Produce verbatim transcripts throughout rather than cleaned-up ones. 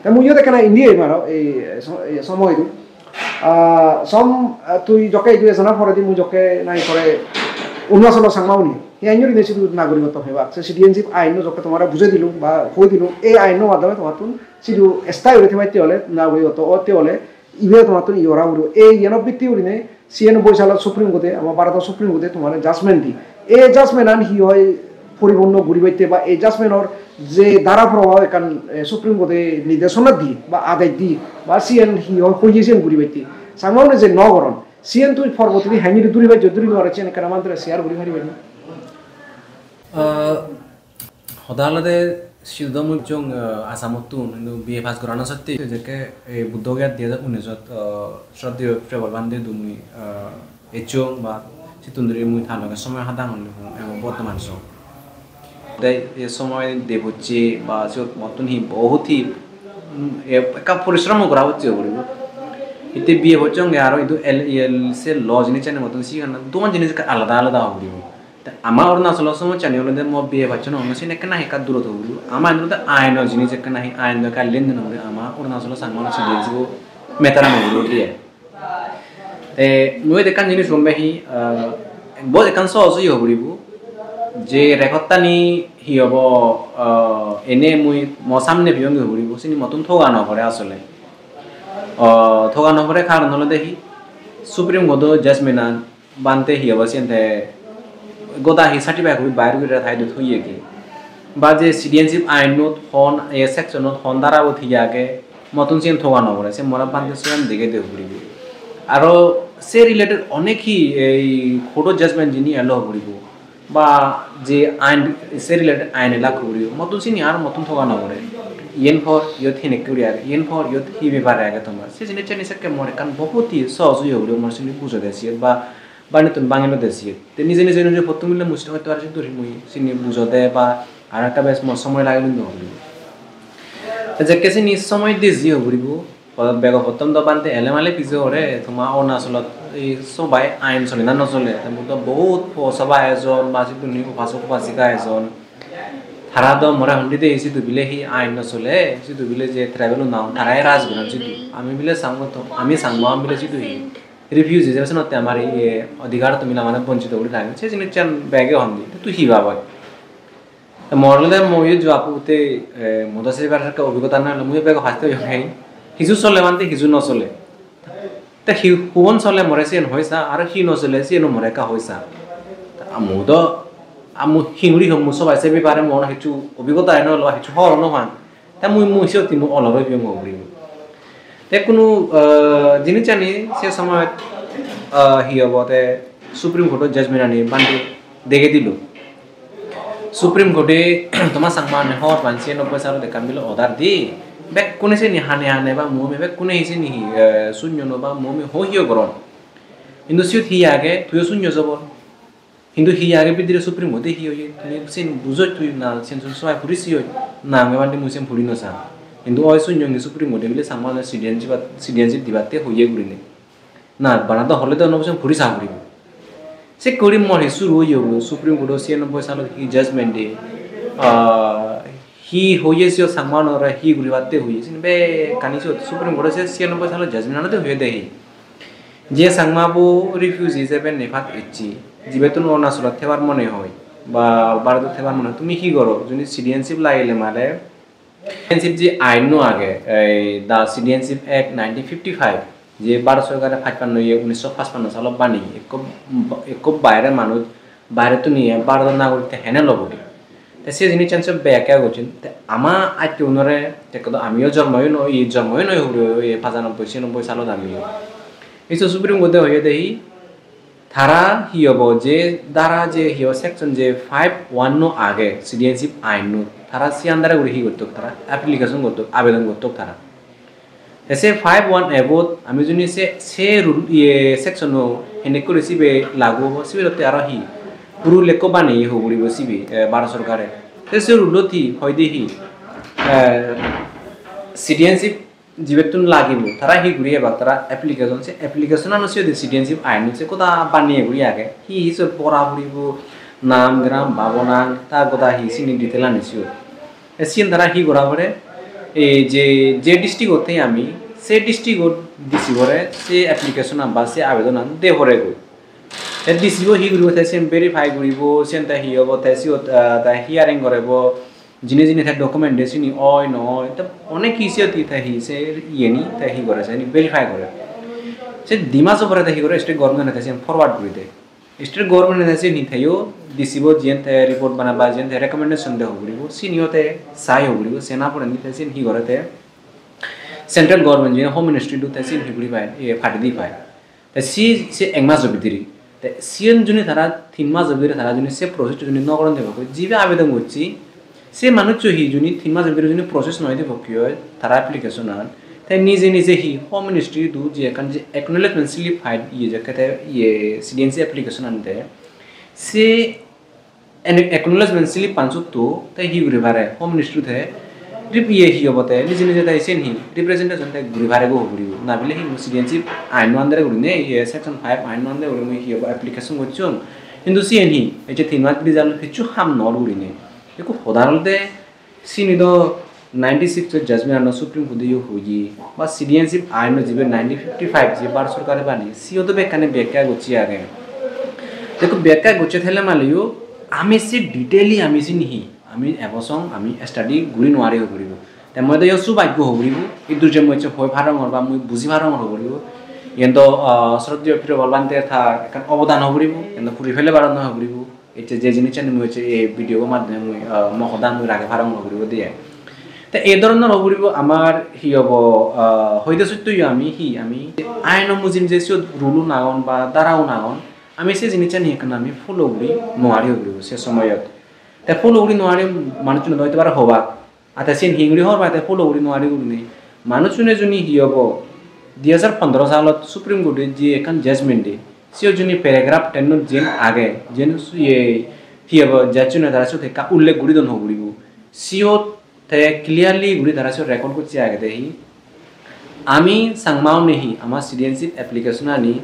Te mui iyot ekkena indi em aro ei so-, ei somoy idu. Ah, som, ah, tui jokke education-or poredi mui jokke nahi pore Arunachalo Changma uni. He ainno rini sidu nagorikotto pebak. Se citizenship ainno jokke tomare bujei dilung ba hoi dilung, ei ainno maddhome tomattun sidu sthayi guri thebaitte ole, nagorikotto otte ole, ibe tomattun iye gora puribo. Ei iyeno bitti gurinei siyen boi salot Supreme Court-e, ama Bharoto Supreme Court-e tomare judgment di. Ei judgment-an hi hoi poripunno guribatte ba ei judgment-or je dhara probhav ekkan, eh, Supreme Court-e nirdeshona di ba adesh di ba siyen hi hoi hoye siyen guribatte. Changma une je no goron, siyen tui porbottedi hengiri duri pajjo, duri no pare siyen ekkena amare share guri paribe ni? Ah, hoda olode sidu do mui ejjong, ah, Assamottun, hintu B A pass gorana sotte jekke ei Buddho Gayat di hajar unisot, ah, Shraddheyo Prabal Bhante idu mui, ah, ejjong ba sittun duri mui ta loge somoy hadang hon ebong bortoman so. Te ei somoy de bocche ba siyot mottun hi bohut hi, mm, e-, ekka porishromo gora pocche guribo. Hitte B A pocchonge aro idu el-, el-, se law jinissani mottun siyan duon jinis ekka alada alada guribo. Te ama Arunachalo somossani olode mo B A pacchon onno sin ekkena hi ekka durot guribo. Ama idu olode aino jinis ekkena hi ain do ekka lenden guri ama Arunachalo Changma citizenship matter ano guri diye. Te mui ekkan jinis gom be hi, ah, bohut ekkan sohoj oye hoboribo. Je record tani hi hobo, ah, ene mui mo samne piyonge hoboribo, sini mottun thoga no pore asole. Ah, thoga no pore karon olode hi, Supreme Court-o judgment-an bhante hi hobo siyen te goda hi certify guri bair guri thai dot hoye ki. Ba je citizenship ainot hon, e section-ot hon dharabot hi age, mottun siyen thoga no pore, se more bhante siyen dege de guri. Aro se related onek hi ei court-o judgment jini elo guribo, ba je ain, se related ain elak guribo, mottun sini aro mottun thoga no pore. Iyen por, iyot hinekke guri age, iyen por, iyot hi bepar age tomar. Se jinissani sekke mor ekkan bohut hi sohoj oye guri mor sini bujode siyot ba banittun bangilode siyot. Te nije nije nije pottum bile mui sini hoito ar sidu mui sini bujode ba aro ekka bej mor somoy lagilun do guri. Te jekke sini somoy de jiye guribo, bego pottum do bhante ele male pije ore, toma Arunachalot ei sobai ain sole na no sole. Te mui do bohut po soba ejon ba sidu ni upasok upasika ejon. Tara do more hondi de sidu bile hi ain no sole, sidu bile je tribal un na, tara ei raj guran sidu. Ami bile Changma to, ami Changma bile sidu hi refugee hijebe senotte amar iye odhikar tumi amare bonchito guri ragile, se jinissan bege hon di, tui hi babot? Te mor olode mui jo apu te, eh, modo se bar ekka obhigota na hole, mui bego first-e oyong hei, hiju sole mante hiju no sole. Te hi hubon sole more siyen hoi sa, aro hi no sole siyen more ekka hoi sa. Te amu do, amu hinguri hom mu sobai se bepare mo hiju obhigota no holo, hiju hobor no pan. Te mui, mui siyot hi mui olor oi piyong guri. Te hono, ah, jinisani se somoyot, ah, hi hobo te Supreme Court-o judgment-ani bhante dege dilo. Supreme Court-e toma Changma-ani hobor pan siye nobboi salot ekkan bile order di. Bekkune siyeni hane hane ba muome bekkune hi siyeni hi, eh, sunyo no ba muome ho hiyo goron. Hintu siyot hi age, tuiyo sunyo jobor. Hintu hi age bidire Supreme Court-e hi hoye? Tumi siyen bujoj tui na, siyen sobai puri siyoj? Na, ami bhante mui siyen puri no sang. Hintu oi sunyonge Supreme Court-e bile Changma citizenship, citizenship dibatte hoye gurinei. Na, bana do hole do no siyen puri sa puribo. Sekke guri mor hi suru oye bo, Supreme Court-o siyanoboi salot hi judgment de, ah, hi hoye siyot Changma-unore hi guribatte hoye, siyeni bekkani siyot Supreme Court-o se siyanoboi salot judgment-anot hoye de hi. Je Changma bo refugee hijebe Nepal ecche, jibettun Arunachalot thebar mone hoi, ba Bharotot thebar mone hoi, tumi hi goro? Juni citizenship lagile mane, citizenship je ainno age, ei The Citizenship Act nineteen fifty-five, je Bharat sorkare pachpanno ye unisho pachpanno salot baneye, ekko, ekko baire manuj, bairettun ye Bharoto nagoritto hene lobo de. Te se jinissan se bekkya gocchon. Te ama attiyo unore, te ekko do amiyo jormoyo noi, jormoyo noi hure, hure, hure, pachanobboi, chiyanobboi salot amiyo. Isu Supreme Court-e hoyede hi, tara hi obo je dhara je hi obo section je five one no age citizenship ainot, tara se under-e guri hi gottok, tara application gottok, abedon gottok tara. Te se five one A-bot ami juni se, se rule, iye, section-o henekkuri sibe lagu obo, sibe lotte aro hi rule ekko baneye huguribo sibe, eh, Bharat sorkare. Te se rule-ot hi hoide hi, eh, citizenship jibettun lagibo, tara hi guri ebak, tara application, se application-ano siyot citizenship ainot se goda baneye guri age. Hi hi siyot pora puribo, nam, gram, babo nang, ta goda hi sini detail-ani siyot. Te siyen tara hi gora pore? Ei je, je district-ot thei ami, se district-or D C bore se application-an ba se abedonan de poregoi. Te D C bo hi guribo, te siyen verify guribo, siyen te hi obo, te siyot, ah, te hearing gorebo, jini jini te document de sini oi no oi, te onek hi siyot hi te hi se iyeni te hi gore, seni verify gore. Se di majo pore te hi gore, state government-e te siyen forward guri de. State government-e te siyen hi teyo D C bo jiyen te report bana ba jiyen te recommendation de hoburibo, siniyo te sai hoburibo, sena porendi te siyen hi gore te central government jiyen Home Ministry-du te siyen hi guri pai, e, padi di pai. Te si, se ek majo bidire. Te siyen juni tara tin majo bidire tara juni se process juni no goron de pokke, jibe abedon gocche, se manuccho hi juni tin majo bidire juni process no oi de pokke oi tara application-an, te nije nije hi Home Ministry-du je ekkan je acknowledgement slip file iye jekke te iye citizenship application-an de, se en-, acknowledgement slip-an sotto te hi guri pare, Home Ministry te rep-, iye hi obo te, nije nije te siyen hi representation te guri pare go guri. Na bile hi mui citizenship ain no under guri ne, iye section five ain no under guri mui hi obo application gocchong. Hintu siyen hi, ei je tin mas bidi jalo hissu ham no guri ne. Ekku hoda olode sini do ninety six o judgment ano Supreme Court-e yo hoye, ba citizenship ain no jibe nineteen fifty five je Bharat sorkare bani, siyo do bekkani bekkya gocche age. Dekho bekkya gocche thele maleyo, ami se detail-i ami sini hi, ami ebo song ami study guri no ari hoi puribo. Te mui do yo subhaggo hoi puribo, iddur je mui ecche hoi parongor ba mui buji parongor hoi puribo. Iyen do, ah, sroddheyo Priyopal Bhante tar ekkan obodan hoi puribo, iyen do puri pelebar no hoi puribo. Ecche je jinissani mui ecche ei video bo maddhome mui, ah, mo hoda mui rage parong guribo diye. Te ei dhoronor guribo amar hi obo, ah, hoide sotto yo ami hi, ami aino mujim je siyot rule un agon ba dhara un agon, ami se jinissani ekkan ami follow guri no ari guribo se somoyot. Te follow guri no ari manuchchune do hoite pare hobak. Ate siyen hi guri hobor pai te follow guri no ari gurinei. Manuchchune juni hi obo, dui hajar pondro salot Supreme Court-e je ekkan judgment de, siyot juni paragraph ten-ot jiyen age, jiyen su-, ye, hi obo, judge-une tara siyot ekka ullekh guri don hoi puribo. Siyot te clearly guri tara siyot record gocche agede hi, ami Changma-une hi ama citizenship application-ani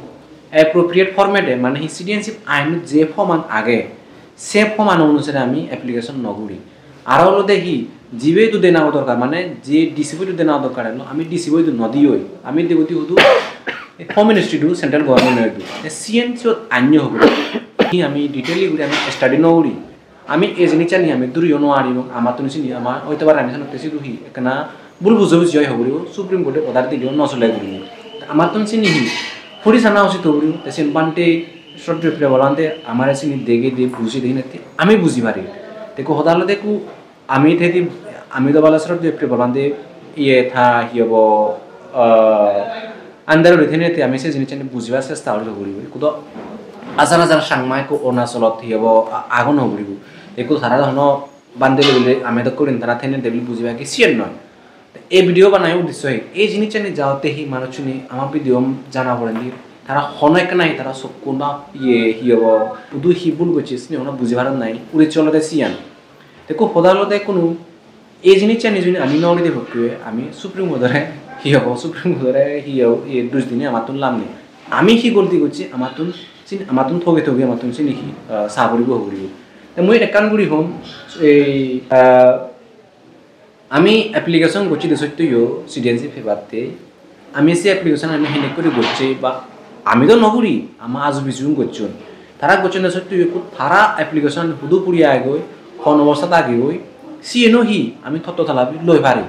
appropriate format-e, mane hi citizenship ainot je form-an age, se form-an onusare ami application no guri. Aro olode hi, jibe idu dena dorkar, mane je D C bo idu dena dorkar, ami D C bo idu no diyoi, ami degudi hudu Home Ministry idu, central government idu. Te siyen siyot ainyo hobo. Hi ami detail guri ami study no guri. Ami ei jinissani ami duriyo no paribong, amattun sini ama hoite pare ami senotte sidu hi ekkana bul bujabuji oi hoboribo, Supreme Court-e order dileyo no sole guri. Amattun sini hi puri sana usit hoboribo, te sen Bhante, sroddheyo Priyopal Bhante amare sini degei de, bujei de hinette ami buji pari. Te ekku hoda olode ekku ami te di, ami do bala sroddheyo Priyopal Bhante iye ta hi obo, ah, under guri thenei te ami se jinissani bujibar chesta guri guribo. Ekku do hajar hajar Changma ekku Arunachalot hi obo a-, agon guribo. Ekku tara do hono bhante bile ami dokke gurinei tara thenei de bile bujibar ki siyen noi. Te ei video banai uddesho hi, ei jinissani jaotte hi manuchchune ama video jana porendi tara hono ekka nahi tara sokkun ba iye hi obo, hudu hi bul gocche sini hono buji paron nahi, uddesho olode siyan. Te ekku hoda olode ekkunu ei jinissani juni ami no guri de pokke ami Supreme Court-ore hi obo, Supreme Court-ore hi obo, iye dus dinei amattun lab nei. Ami hi golti gocchi amattun sin-, amattun thogi thogi amattun sini hi, ah, sa puribo, hoi puribo. Te mui ekkan guri hom, ei, ah, ami application gocchi de sotteyo citizenship pebatte, ami se application ami henek guri gocchi ba ami do no guri, ama aju biju gocchon. Tara gocchon de sotteyo ekku tara application hudu puri agegoi, hon obostat agegoi, siyeno hi ami totto tala loi pari.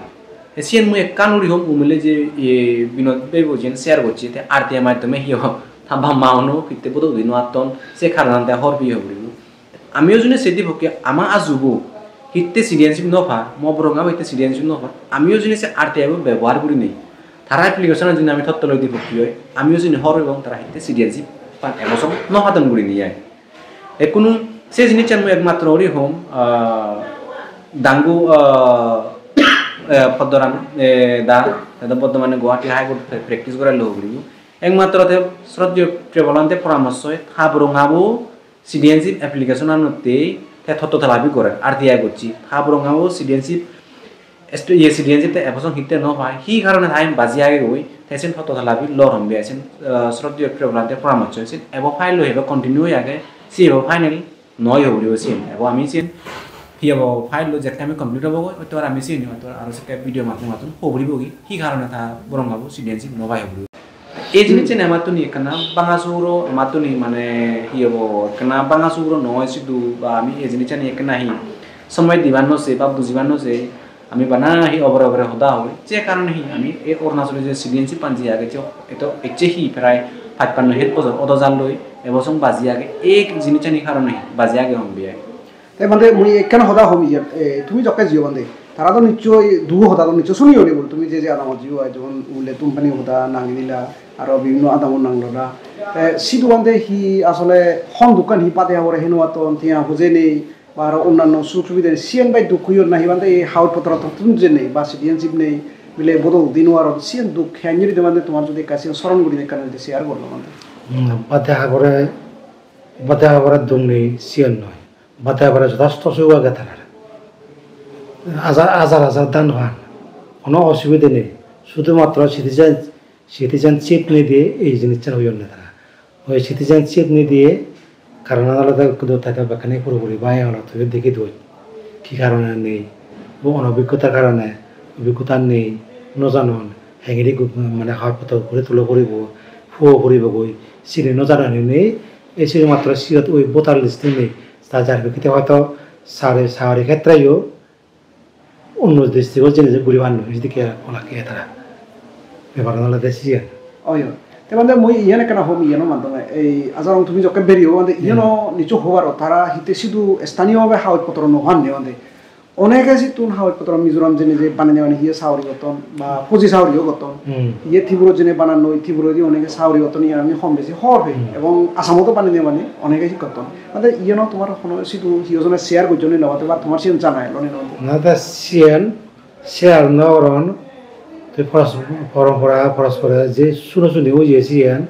Te siyen mui ekkan guri hom, umile je, e, Binod bhei bo jiyen share gocche, te R T I maddhome hi obo, ta bap ma uno hitte bodo udi no atton, se karonan te hor piye hobor. Amiyo juni se dipokke ama ajubo hitte citizenship no par, mo borongabo hitte citizenship no par, amiyo juni se R T I bo bebohar gurinei, tara application-ot juni ami totto loi dipokke oi, amiyo juni hor ebong tara hitte citizenship pan, ebo song no padon gurinei ai. Ekkunu se jinissan mui ekmatro guri hom, ah, dangu, ah, eh, Poddoram, eh, da, te do bortomane Guwahati High Court pra-, practice gorello guri. Ekmatro te sroddheyo Priyopal Bhante poramorso oi, ta borongabo citizenship application-anotte te totto talabi gorer, R T I gocche. Ta borongabo citizenship, est-, iye, citizenship te ebo song hitte no pai, hi karone ta iyen baji agegoi, te sen totto talabi lor hom biya sen, ah, sroddheyo Priyopal Bhante poramorso oi, sen ebo file loi ebo continue oi age, se ebo final noi hobor siyen. Ebo ami siyen Hi obo, file lo jekke ami complete obo goi, otto ar ami sini otto aro sekke video mattun mattun hobori bogi, hi karone ta borong babu citizenship no pai hobori. Ei jinis sene amattun ekkana banga suguro, amattun mane hi obo, ekkana banga suguro noi sidu, ba ami ei jinis sene ekkana hi somoi dibar no sei ba bujibar no sei, ami bana hi obore obore hoda hoi, je karone hi ami ei Arunachal je citizenship pan je age, je eto ecche hi prai pachpanno het bojor odo jar loi, ebo song baji age, ei jinis sene karone hi baji age hon biya. Te bhante mui ekkan hoda hom iyan, e, tumi jokke jiyo bhante, tara do nichchoi duo hoda do nichchoi suniyo ni bol, tumi je je adamot jiyo ai, jemon ule company hoda nang nila, aro bibhinno adamot nang loda. Te sidu bhante hi asole hon dukkan hi pade habore henu atton, tiya hoje nei, ba aro onnanno suk subide nei, siyan bai duk hoyon nahi bhante ei hagoj potro tottun je nei, ba citizenship nei, bile bodol di no aron, siyan duk hen juri de bhante tomar jodi ekka siyan soron guri ekkan jodi share gorlo bhante. Hmm, pade habore, pade habore duk nei siyan noi. Bate habare jothesto suk age tarar. Hajar, hajar hajar dhan pan. Hono osubide nei. Sudumatro citizen, citizenship nei diye ei jinissan hoyonne tara. Oi citizenship nei diye karonan olode ekku do tai do bekkani purapuri bai olo tui degi doi. Ki karone nei? O onobiggotar karone, obiggota nei, no janon. Hengiri gu-, mane hagoj potro guri tulo puribo, puo puribo goi. Sini no janon nei. Ei sudumatro siyot oi voter list-e nei. Ta jar pekkhite hoito sari, sari khetre yo onno district-ot jeinei guri pannoi, sedokke olakke tara. Beparan olode siyan. Oi, oi. Te bhante mui iyan ekkena hom iyano maddome. Ei ajarong tumi jokke beriyo bhante iyano nicho hobaro tara hitte sidu sthaniyo bhabe hagoj potro no pan de bhante. Onege sittun hagoj potro Mizoram jeinei je baneinei baneinei hiye sagori gotton ba fauji sagoriyo gotton. Hmm. Iye Tripura jeinei banannoi, Tripura di onege sagori gotton, iyan ami hom besi hobor pei. Hmm. Ebong Assamot o baneinei baneinei onege hi gotton. Mane iyeno tomar hono sidu hiyo jone share gojjon ni nw, te ba tomar siyen jana elo ni nw? Na, te siyen share nw goron. Te poros-, porompora, porospore je suno suni oye siyen,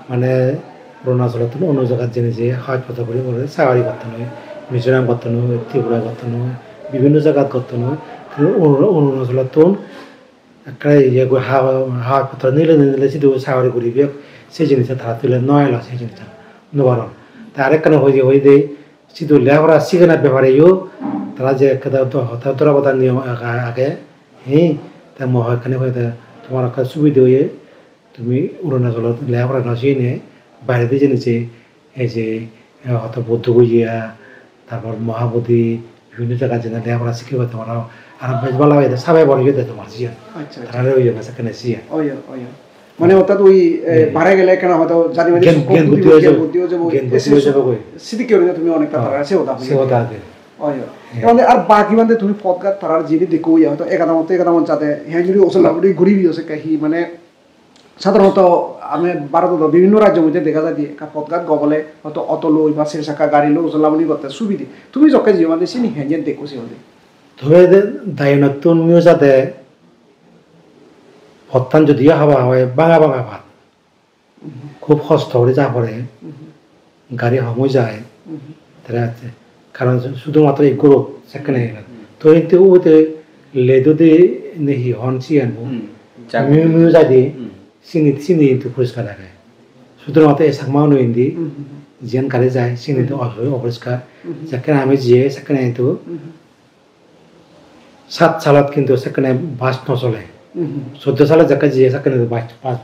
mane Arunachalottun onno jagat jeinei je hagoj potro guri guri sagori gotton oi, Mizoram gotton oi, Tripura gotton oi, bibhinno jagat gotton oi. Te Aruna-, Arunachalottun ekkere iye guri ha-, hagoj potro nile nile sidu sagori guribe, se jinich tara tule no elo, se jinich no paron. Te arekkan hoye hoye de, sidu lepora sigana bepareyo tara je ekka do, do, hoda dora boda niyom aga-, age, hi, te mo hoyekkani hoyede tomar ekka subide oye, tumi Arunachalot lepora no sigine, bairedi jeinei je, ei je, eh, hoto Buddho Gaya, tarpor Mahabodhi, bibhinno jagat jeinei lepora sikke goi tomar aro bej bala oye de, sabe bor oye de tomar siyan. Accha, accha. Tarare oye de sekkene siyan. Oye, oye. Mane orthat oi, eh, hmm, bare gele ekkena hoyto jani mani gyan, sokko gyan buddhi buddhi oi jabo, gyan buddhi oi jabo, gyan buddhi oi jabo goi. Sidikke gurinei tumi onekta, oh, tarare se hoda hoye. Se hoda age. Oi, oi. Hmm. Te bhante ar bagi bhante tumi podgat tarar jini dekko oye, hoyto ekadamot ekadamot jade, hen juri osol laburi guri biyo sekke hi mane sadharonoto ami Bharotot bibhinno rajyo moddhe dega jai de ekka podgat gobole hoyto auto loi ba ser sakka gari loi osol laburi gotte subide. Tumi jokke jiyo bhante sini hen jen dekko se hoide. Tobe de dayenottun mui jade pottan jodio haba haba banga banga pat. Mhm. Khub hosto guri ja pore. Mhm. Gari hom oi jai. Mhm. Tara ate, karon su-, sudumatro ekko road sekkene. Mhm. To hintu ude led ode ne hi hon siyan bo. Mhm. Miu miu jai de. Mhm. Sini, sini hintu poriskar age. Sudumatro ei Chakma uno indi. Mhm. Jiyan gari jai, sini hintu, mhm, opo-, oporiskar. Mhm. Jekkene ami jiye sekkene hintu. Mhm. Sat salot hintu sekkene bus no sole. Mhm. Soddo salot jekke jiye sekkene bus, bus,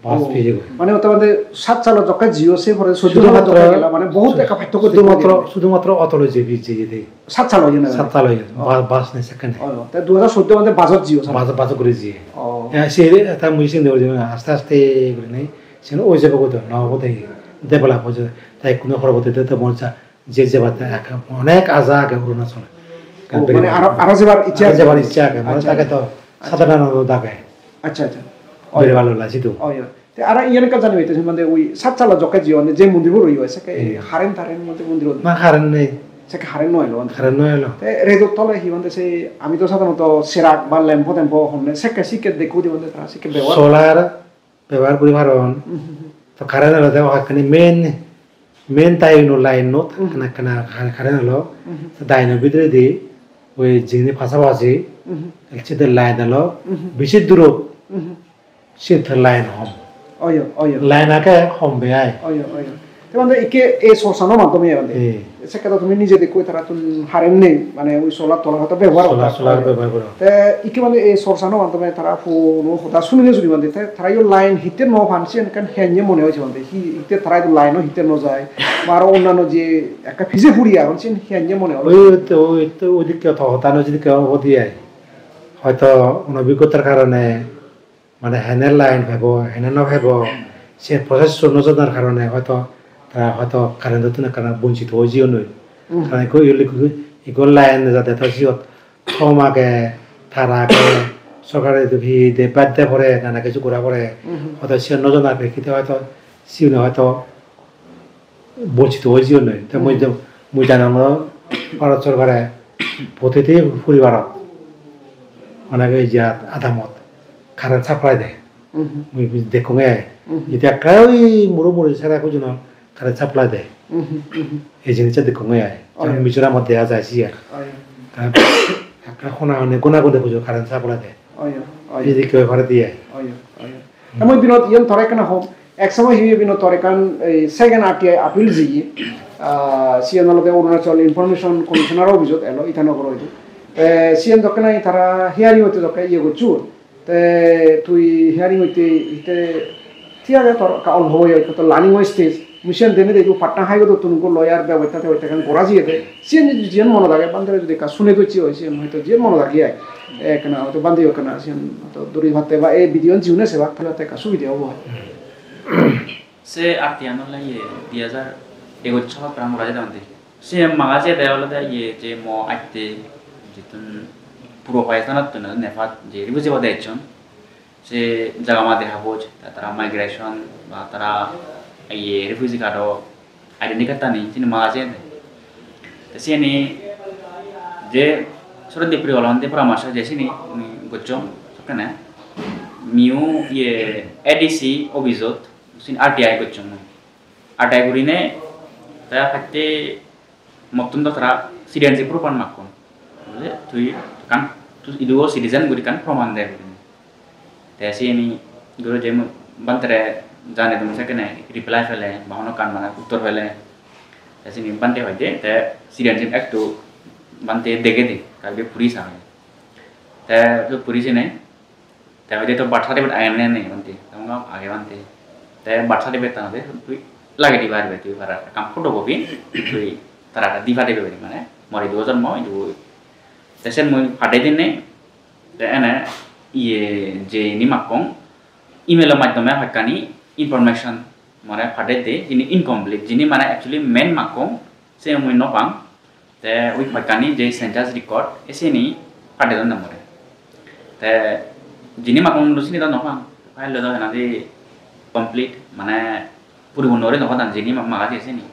bus, oh, peye goi. Mane oto mane sat salot jekke jiyo se pore soddo salot jekke gela, mane bohut ekka parthokko sudumatro, sudumatro auto loi jiye, jiye de. Sat sal oye na? Sat sal oye. Oh. Bus, bus nei sekkene. Oh, te dui hajar soddo mane busot jiyo sat? Bus, bus guri jiye. Oh. Ya, se ta mui sinde guri aste aste gurinei sen oi jebo goi, to no obo de, develop oi jebo. Ta ekkuno poroboti de, de mor ja je jebatte ekka onek aja age Arunachal. Oh, mane aro, aro jebar icche age? Aro jebar icche age, mane. Accha. Dage to, accha, sadharon dage. Accha, accha. Oi. Bere bhalo lage sidu. Oi, oi. Te aro iyen ekka jani hoite, mane oi sat salo jokke jiyon, je mondir bo oi, sekke, hmm, current taren mane mondir bo? Na, current nei. Sekke current no elo? Current no elo. Te redot tole hi bhante se, ami to sadharonoto serak ba lamp tempo honne sekke sikke dekko de bhante tara sikke bebohar. Solar bebohar guri paron. Mhm. To current olode hoyekkani main, main tie-uno line-ot, mhm, ekkana, ekkana current olo. Mhm. To dine-o bidiredi oi jini pasapasi, mhm, siyot light olo. Mhm. Besi durot, mhm, siyot light hom. Oyo, oyo. Light age hom bej ai. Oyo, oyo. Te bhante ikke ei sorsano maddhome bhante. Hmm. Sekke do tumi nije dekko tarattun current nei, mane oi solar tolar hoyto bebohar solar, solar bebohar goro. Te ikke bhante ei sorsano maddhome tara phone hoda sunile judi bhante, te tara yo line hitte no pan siyen ekkan hiyanye mone hoy bhante. Hi, hitte tara idu line o hitte no jai. Ba aro onnanno je ekka pije puri agon siyen hiyanye mone hoy. Oi, oi, oi, oi, odikke to hoda no jodi ke hodi ai. Hoyto onobiggotar karone mane hene line pebo, hene no pebo, se process-un no janar karone hoyto tara hoyto current-ottun ekkana bonchito oi jeyonnoi. Hmm. Karon ekko, ekko line nejade to siyot thom age, tar age, sorkare idu hi de bad de pore, nana hissu gora pore, hmm, hoyto siyan no janar pekkite hoyto siyune hoyto bonchito oi jeyonnoi. Te mui, hmm, mui janongor Bharat sorkare protiti poribarot, mane ei je adamot current supply de. Hmm. Mui dekkonge ai. Hmm. Jodi ekka oi muro muri sara kujuno current supply de. Hmm, hmm. Ei jinissani dekkonge ai. Oh, yeah. Mizoramot dega jai siyan. Oh, yeah. Te ekka hona hone gona goni pujo current supply de. Oh, yeah. Oh, yeah. Edokke oi pare de ai. Oh, yeah. Oh, yeah. Te mui Binod iyen tore ekkena hom, ek somoy hi Binod tor ekkan ei second R T I appeal jeye, ah, siyen olode Arunachal Information Commissioner office-ot elo Itanagar-ot. Te siyen jokke nahi tara hearing-otte jokke iye gocchon, te tui hearing-otte hitte thik age tor ekka olpo boyos, ekka to learning-o stage, mui siyen denedi ekko Patna High Court-ottun ekko lawyer bebosta tebosta ekkan gora jiyede. Siyen jodi jiyen monot age, bhante jodi ekka sune docche oi, siyen hoyto jiyen monot age ai. Ekkena hoyto bhante ekkena siyen hoyto duri patte ba ei video-an jiune sebak, tale hoyto ekka subide obo ai. Se R T I-an ole iye dui hajar egoch salot parapang gora jede bhante. Se maga jede olode iye je mo atte jittun puro Pakistanottun NEFA-t je refugee bode ecchon. Se jaga madi haboj, ta-, tara migration ba tara iye refugee card-o identity card-tani sini maga jeyede. Te siyeni je Srodip Riwal-an de poramarso je sini, um, gocchon sokkene. Miu iye A D C office-ot sini R T I gocchon mui. R T I gurine te patte mottun do tara citizenship proof-an makkon. Bole tui ekkan, tui idu o citizen guri ekkan proman de gurinei. Te siyeni guri je mui bhantere janei dun sekkene reply pele, ba hono ekkan mane uttor pele. Te siyeni bhante hoide, te citizenship act-o bhante degede, ekka guri puri sa hoide. Te puri sinei, te hoide to birth certificate age ne nei bhante, te mui hom age bhante. Te birth certificate-tan hoide tui lagei di paribe, tui para ekkan photocopy tui tara di paribe mane, mor idu o jonmo, idu. Te sen mui padei dinei, te ene iye je ini makkong, email-o maddhome hoyekkani information more padei de, jini incomplete, jini mane actually main makkong, se mui no pang. Te ui hoyekkani je census record, e siyeni padei don more. Te jini makkong do siyeni do no pang. File-lo do henadi complete, mane puripunno guri no padon jini ma-, maga je siyeni.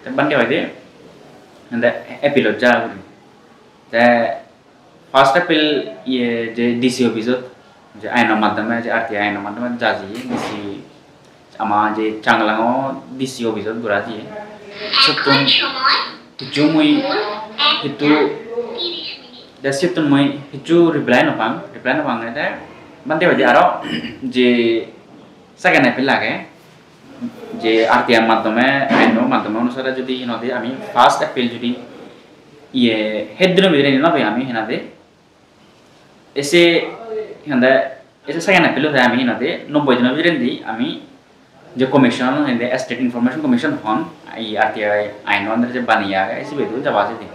Te bhante hoide, ende appeal-ot ja guri. Te first appeal iye je D C office-ot, je aino maddhome, je R T I aino maddhome ja jiye D C, ama je Changlang-o D C office-ot gora jiye. Siyottun hissu mui hissu, te siyottun mui hissu reply no pang, reply no pang te bhante hoide aro je second appeal age, je R T I maddhome, aino maddhome onusare jodi hinode ami first appeal jodi iye het dino bidire no pei ami hinade, ese hinade, ese second appeal-o te ami hinade nobboi dino bidirendi ami je commission, hinade State Information Commission hon, ei R T I aino under je baniye age, sibedu jaba jedi.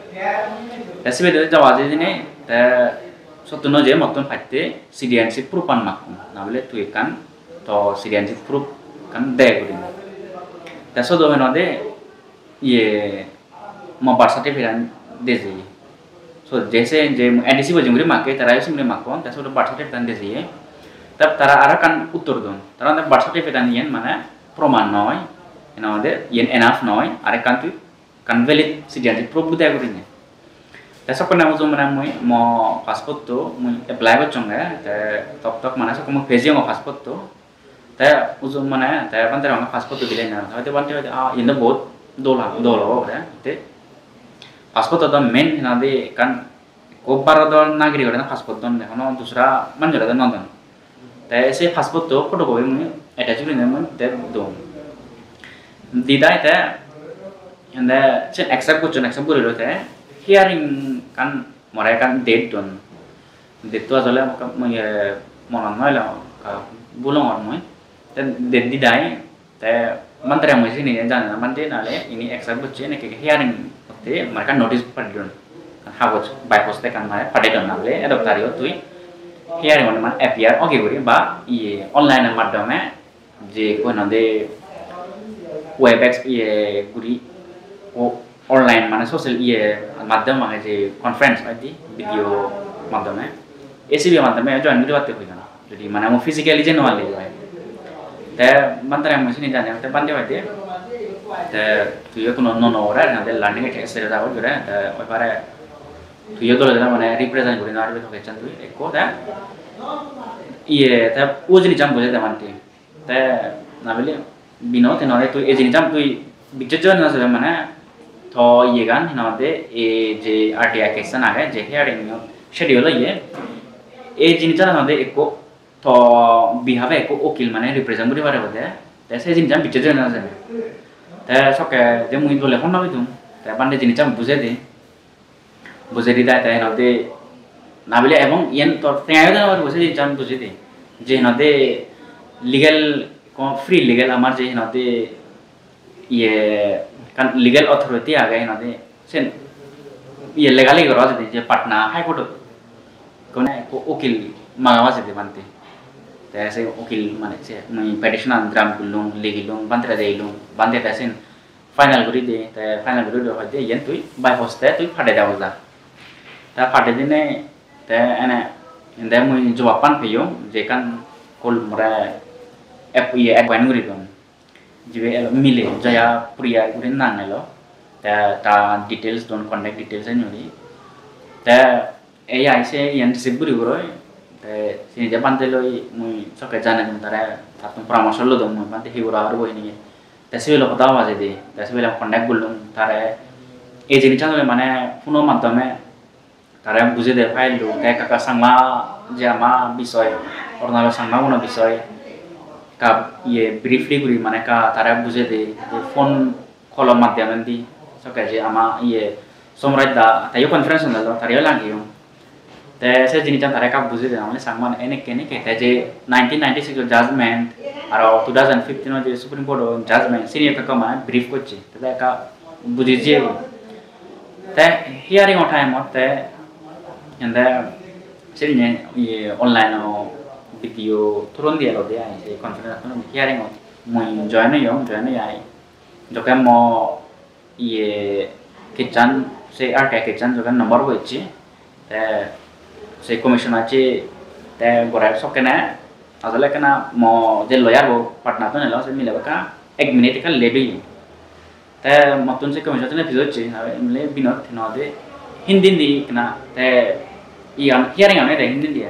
Te sibedu jaba jedine, te sottun je mottun patte citizenship proof-an makkon, na bole tui ekkan to citizenship proof ekkan de gurinei. Te sodo hinade iye mo birth certificate-an de jeye. So je se je A D C bo jinguri makke, tara yo singuri makkon, te sot birth certificate-an de jeye. Te tara aro ekkan uttor don. Tara hoide birth certificate-an iyen mane proman noi. Ena hoide iyen enough noi. Arekkan tui ekkan valid citizenship proof de gurinei. Te sokkene uju mane mui mo passport-to mui apply gocchonge, te tok tok mane sokkene mui pejeyonge passport-to. Te uju mane te bhante rong passport-to dile na. Te bhante hoide, "Ah, iyen do bahut dol ha, dol obo," hoide. Te passport-to do main hinade ekkan ekko Bharodor nagorik ore passport don, hono dusra manjore do no don. Te se passport-to photocopy mui attach gurinei mui te dong. Di dai te, ende sen accept gocchon, accept guri loi te hearing kan more ekkan date don. Date to asole mui, eh, monot no elo, ka-, bul ongor mui. Te date di dai, te bhante re mui sini jani na, bhante nale ini accept gocche naki hearing otte more ekkan notice padei don. Hagoj by post ekkan mane padei don na bole, edok tarigh tui hearing ot mane appear ogi guri ba iye online or maddhome je ekko hinode webex iye guri o online mane social iye maddhom age je conference oi di video maddhome, A C B maddhome join guri batte hoijon. Jodi mane mui physically jei no parli oi. Te bhante re mui sini jani, te bhante hoide, te tui ekko no no ore, hinode learning experience agon jore, te oi pare tui o dole dale mane represent guri no paribe to kechan tui ekko te iye te o jinissan bujei de bhante. Te na bile Binod, hinode tui ei jinissan tui bijjej jei no sebe mane to iyegan hinode ei je R T I case an age je hearing schedule oye, ei jinissan hinode ekko to behalf e ekko ukil mane represent guri pare bode. Te se jinissan bijjej jei no sebe. Te sokke je mui dole honna bidung te bhante jinissan bujei de. Bujei di dai te hinode na bile ebong iyen tor tengayo dena paribo se jinissan bujei di. Je hinode legal, ko free legal amar je hinode iye ekkan legal authority age hinode sen iye legally gora jodi je Patna High Court ot kono ekko ukil maga bajei de bhante. Te se ukil mane se mui petition an draft gullung, ligilung, bhante re dilung, bhante te sen final guri de, te final guri de hoide iyen tui by post e tui padei de boja. Te padei dine te ene inde mui jobab pan peyong je ekkan call more app iye appoint guri don. Jibe elo mile Jaya Priya guri nang elo. Te ta details don, contact details ani guri. Te ei ai se iyan receive guri goroi. Te sini je bhante loi mui sokke janei dong tare, tattun poramorso lodong mui bhante hi gora poribo hini. Te sibe loi hoda hoba jeyede, te sibe loi contact gullung tare. Ei jinissan ole mane phone o maddhome tare bujei de file lo, te ekka ekka Changma je ama bisoy, Arunachal Changma guno bisoy ekka iye briefly guri mane ekka tare bujei de, je phone call o maddhome di sokke je ama iye Somraj da, teyo conference on elo, tareyo lageyong. Te se jinissan tare ekka bujei de, mane Changma enekke enekke, te je nineteen ninety-six o judgment, aro two thousand fifteen o je Supreme Court o judgment, sini ekka ekka mane brief gocche, te ekka bujei jiyegoi. Te hearing o time ot te ende sini iye online o video through di elode ai, se conference o hearing ot mui join oyong, join oi ai. Jokke mo iye case an, se R T I case an jokke number bo ecche, te se commission ecche, te gore sokkene asole ekkena mo je lawyer bo partner tun elo, se milebo ekka ek minute ekka late oye. Te mottun se commission tun pijor ecche, mile Binod hinode Hindi di ekkena, te iyan hearing an ede Hindi di.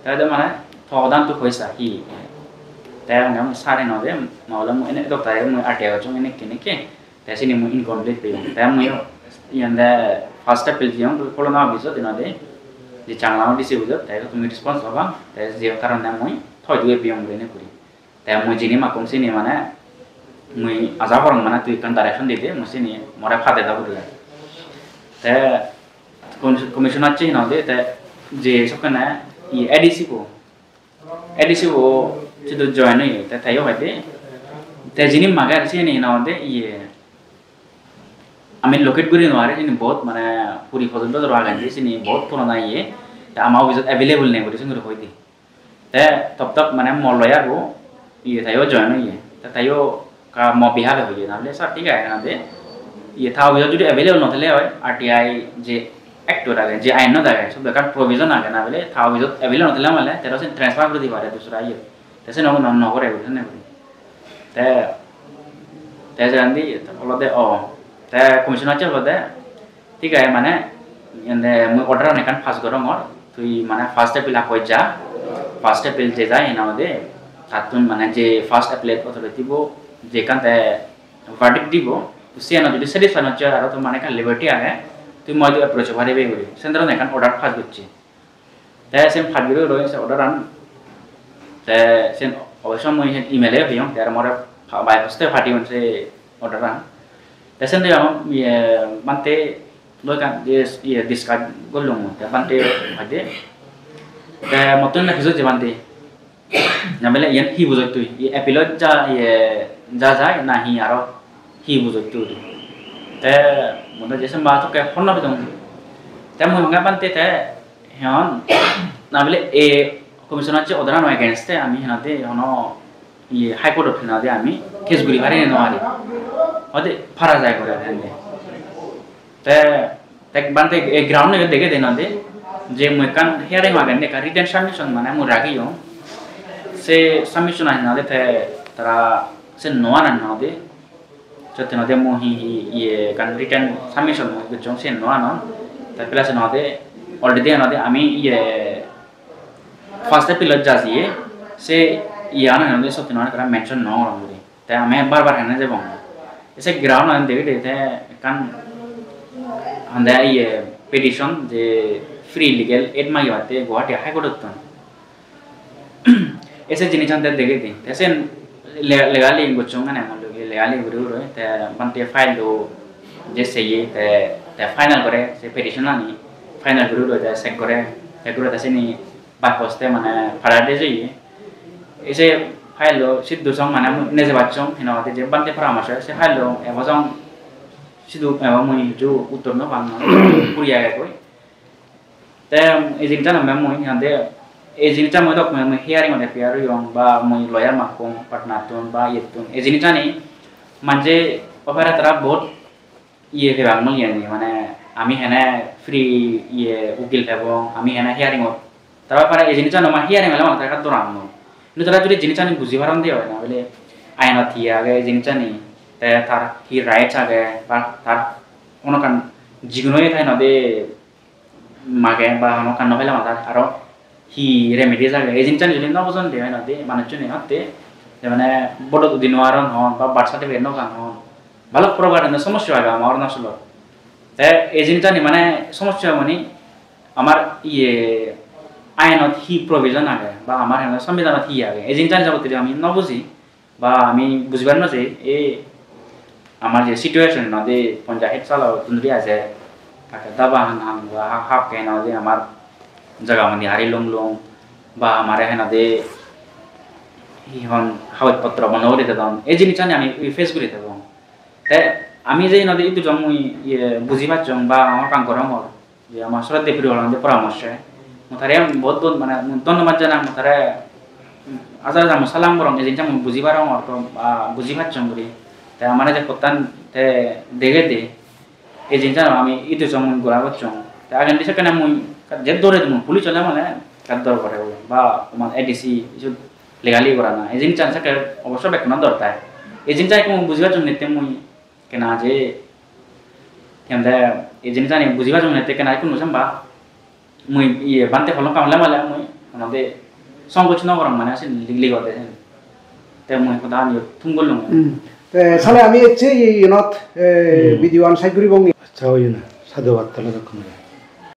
Te do mane to dan tu hoisa hi. Te ane sir hinode, mo ole mo ene doctor mo R T I gocchong enekke enekke. Te sini mui incomplete peyong. Te mui iyende first appeal jeyong, Khulna office ot hinode, je Changlang D C office ot, te tumi response pabang, te je karone mui thoi duye peyong guri ene guri. Te mui jini makkong sini mane mui aja gorong mane tui ekkan direction dide, mui sini more pade da guri. Te commis-, commission ecche hinode, te je sokkene iye A D C bo, A D C bo sidu join oye, te teyo hoide, te jini mager sini hinode iye ami locate guri no pari, sini bahut mane kuri pojoj bojor agendi, sini bahut purona iye, te ama office ot available nei guri sini guri hoide. Te top top mane mo lawyer bo iye teyo join oye, te teyo ka mo behalf e hoye, na bole sir thik age na de, iye ta office ot jodi available no thele oi, R T I je act ot age, je ain ot age, sot ekkan provision age, na bole ta office ot available no thele mane te sen transfer guri di pare dusra iye, te sen no, no gore guri sene guri. Te, te jendi olode o, te commission ecche olode, thik age mane, ende mui order an ekkan pass gorongor, tui mane first appeal akkoi ja, first appeal je jai hena hode, tattun mane je first appellate authority bo je ekkan te verdict dibo, tui siyanot jodi satisfy no oi aro to mane ekkan liberty age, tui moidu approach o paribe guri, sen dhoronor ekkan order pass gocche. Te sen pass guri oi se order an, te sen obosso mui sen email e peyong, te aro more pa-, by post e padeyon se order an. Te sen de ami, iye, Bhante loi ekkan je, iye, discuss gollung, te Bhante hoide, te mottun na pijor je Bhante, na bele iyen hi bujot tui? Iye appeal-ot ja, iye, ja jai na hi aro hi bujot tui? Te mui do je sen ba tokke honna bidung. Te mui honge Bhante te hon na bele e commission-or je order-ano against-e ami hinade hono iye High Court-ot hinade ami case guri pari ne no pari. Hoide para jai gore hende. Te, te Bhante e ground-o dege de hinade je mui ekkan hearing agende, ekkan written submission mane mui ragiyong. Se submission-an hinade te tara se no anan hinade. Sotto hinade mui hi, hi, iye, ekkan written submission mui gocchong, siyen no anon. Te plus hinade already hinade ami iye first appeal-ot ja jiye, se iye ano hinade sotto hinade tara mention no gorong guri. Te ami bar bar hene jebong. Te se ground-an degede te ekkan honde iye petition je free legal aid magibatte Guwahati High Court-ottun. E se jinissan te degede. Te sen le-, legally gocchon mane, mui legally guri guri. Te Bhante file-o je seye, te, te final gore, se petition-ani final guri guri, te check gore, check gore, te seni by post-e mane Father Day jeye. E se file-o siddu song mane mui neje pacchong, hena hoide je Bhante poramorso, se file-o ebo song siddu ebo mui hissu uttor no pang, mane puri agegoi. Te ei jinissan mane mui hande, ei jinissan mui dok mui hearing-ot appear oyong ba mui lawyer makkong partner-tun ba iyettun. Ei jinissani manje opera tara bahut iye pebak mui iyeni, mane ami hene free iye ukil pebong, ami hene hearing-ot. Tara pare ei jinissano ma hearing ole mane tara ekka doran noi. Hintu tara judi jinissani buji paron de oi na bele ainot hi age ei jinissani, te tar hi rights age ba tar hono ekkan jiguno iye thai nw de mage ba hono ekkan nw pele madat aro hi remedies age, ei jinissani judi nw bujon de oi nw de manuchchune hotte je mane vote-ot udi nw paron hon ba birth certificate nw pan hon, balok prokar hono somossyo age ama Arunachalot. Te ei jinissani mane somossyo mane amar iye ainot hi provision age ba amar hono sombidhanot hi age, ei jinissani jabottei ami nw buji. Ba ami bujibar nw jei, ei amar je situation hinode ponjash salo tun dhuri aje, takke daba han han ba ha-, hakke hinode amar jaga mani hari lung lung, ba amare hinode hi hon hagoj potro bondo guri dedon, ei jinissani ami face guri thebong. Te ami je hinode idu jong mui iye buji pacchong ba amar kam gorongor, je ama sroddheyo puri holonde poramorse. Mui tare bahut bahut mane mui dhonnobad janang, mui tare, um, hajar hajar mui salam gorong, ei jinissani mui buji parongor to, ah, buji pacchong guri. Te amare je pottan te degede, ei jinissani ami idu song mui gora gocchong. Te agendi sekkene mui je dore mui police ole mane ekka dor gore oi. Ba tomar A D C isu legally gorana. Ei jinissani sekke obosso bekkuno dor tai. Ei jinissani ekku mui buji pacchong nitte mui Kena je, kende ei jinisani bujibar jonne te kena ikku no jemba. Mui iye bhante holong kamle male mui honode songkoch no gorong mane sin lig-, ligode sin. Te mui hoda ani thum gollung. Hmm. Te sale ami ecche iye yenot, eh, hmm, video an side guribong. Accha, oye na. Sadhubad tale dokkon.